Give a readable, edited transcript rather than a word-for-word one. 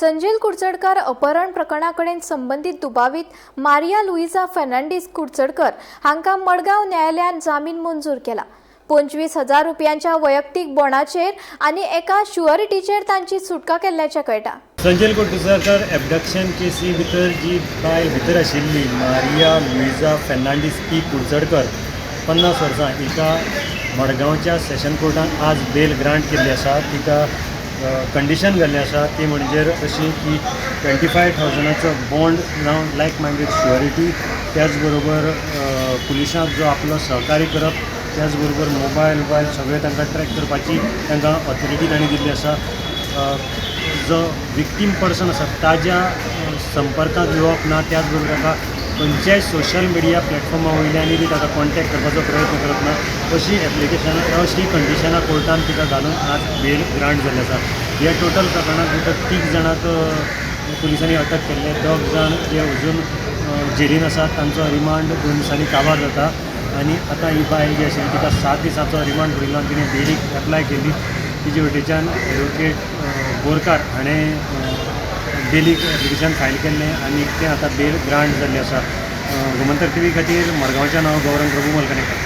संजील कुडचडकार अपहरण प्रकरणा कडेन संबंदीत दुबावीत मारिया लुईजा फर्नांडीस कुडचडकर हांकां मडगांव न्यायालयान जामीन मंजूर केला. 25,000 रुपयांच्या वैयक्तीक बॉण्डाचेर आनी एका शुअरिटीचेर तांची सुटका केल्ल्याचें कळटा. संजय कुडचडकर एबडक्शन केसी भितर जी बायल भितर आशिल्ली, Maria Luisa Fernandes P Kudchadkar, 50 वर्सां, हिका मडगांवच्या सेशन कोर्टान आज बेल ग्रांट केल्ली आसा. तिका कंडिशन घाल्ली आसा ती म्हणजे अशी की 25,000चो बॉन्ड जावं लायक मायंडेड शुअरिटी, त्याच बरोबर पुलिसांक जो आपलो सहकार्य करप, त्याच बरोबर मोबायल वोबायल सगळें तांकां ट्रॅक करपाची तांकां ऑथॉरिटी तांणी दिल्ली आसा. जो विक्टीम पर्सन आसा ताज्या संपर्कांत येवप ना, त्याच बरोबर ताका खंयच्याय सोशल मिडिया प्लॅटफॉर्मा वयल्यानूय बी ताका कॉन्टॅक्ट करपाचो प्रयत्न करप ना, अशी एप्लिकेशनां, अशी कंडिशनां कोर्टान तिका घालून आज बेल ग्रांट जाल्ली आसा. ह्या टोटल प्रकरणांत भितर तीग जाणांक पुलिसांनी अटक केल्ले. दोग जाण जे अजून जेलीन आसात, तांचो रिमांड 2 दिसांनी काबार जाता आनी आतां ही बायल जी आशिल्ली तिका 7 दिसांचो रिमांड भरिल्लो आनी तिणें बेलीक एप्लाय केल्ली. तिजे वटेच्यान एडवोकेट बोरकार हाणें बेलीक एप्लिकेशन फायल केल्लें आनी तें आतां बेल ग्रांट जाल्ली आसा. गोमंतक टीव्ही खातीर मडगांवच्यान हांव गौरंग प्रभू मलकणेकर.